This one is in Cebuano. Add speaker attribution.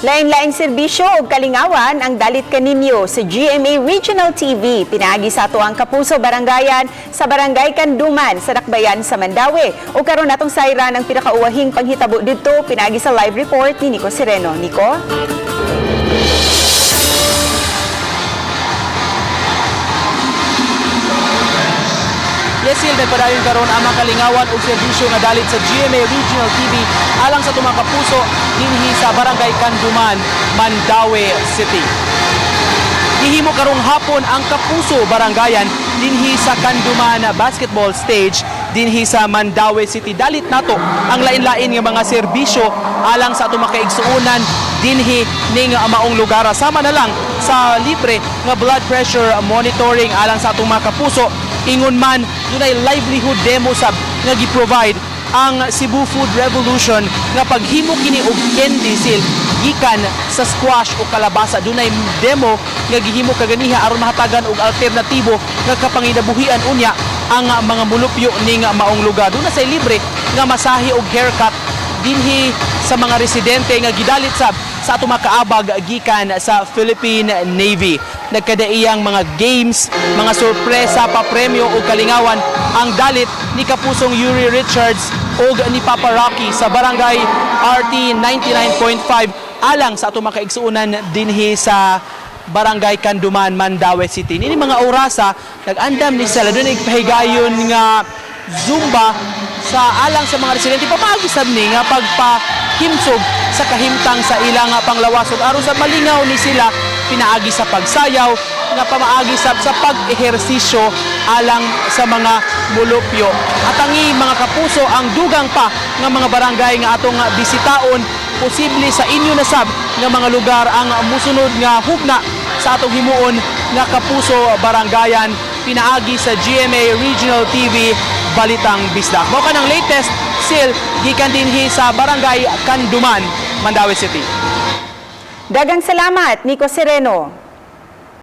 Speaker 1: Lain-laing serbisyo ug kalingawan ang dalit kaninyo sa GMA Regional TV. Pinaagi sa ato ang Kapuso Barangayan sa Barangay Canduman sa Dakbayan sa Mandaue. Ug karon atong sayran ang pinakauwahing panghitabo didto pinaagi sa live report ni Nico Sereno. Nico?
Speaker 2: Yes, Sil, nagpadayon karon ang mga kalingawan ug serbisyo nga dalit sa GMA Regional TV alang sa tumang kapuso dinhi sa Barangay Canduman, Mandaue City. Gihimo karong hapon ang Kapuso Barangayan dinhi sa Canduman Basketball Stage dinhi sa Mandaue City. Dalit nato ang lain-lain nga mga serbisyo alang sa atong makaigsuonan dinhi ning maong lugar. Sama na lang sa libre nga blood pressure monitoring alang sa atong mga kapuso. Ingon man dunay livelihood demo sab nga gi-provide ang Cebu Food Revolution nga paghimo kini og candy sil gikan sa squash o kalabasa. Dunay demo nga gihimo kaganiha aron mahatagan og alternatibo nga kapanginabuhian unya ang mga mulupyo ning maong lugar. Duna say libre nga masahe og haircut dinhi sa mga residente nga gidalit sab sa atong mga kaabag gikan sa Philippine Navy. Nagkadaiyang mga games, mga sorpresa, papremyo o kalingawan ang dalit ni Kapusong Yuri Richards o ni Papa Rocky sa Barangay RT 99.5 alang sa atong mga kaigsuonan dinhi sa Barangay Canduman, Mandaue City. Nini mga orasa, nag-andam ni sila doon pahigayon nga Zumba sa alang sa mga residente pamaagi sab ni nga pagpahimsog sa kahimtang sa ilang panglawas ug aron sa malingaw ni sila pinaagi sa pagsayaw nga pamaagi sab sa pag-ehersisyo alang sa mga mulupyo. At ang mga kapuso, ang dugang pa nga mga barangay nga atong bisitaon, posible sa inyo na sab nga mga lugar ang musunod nga hugna sa atong himuon nga Kapuso Barangayan pinaagi sa GMA Regional TV Balitang Bisdak. Mao kanang latest sil gikan dinhi sa Barangay Canduman, Mandaue City.
Speaker 1: Daghang salamat, Nico Sereno.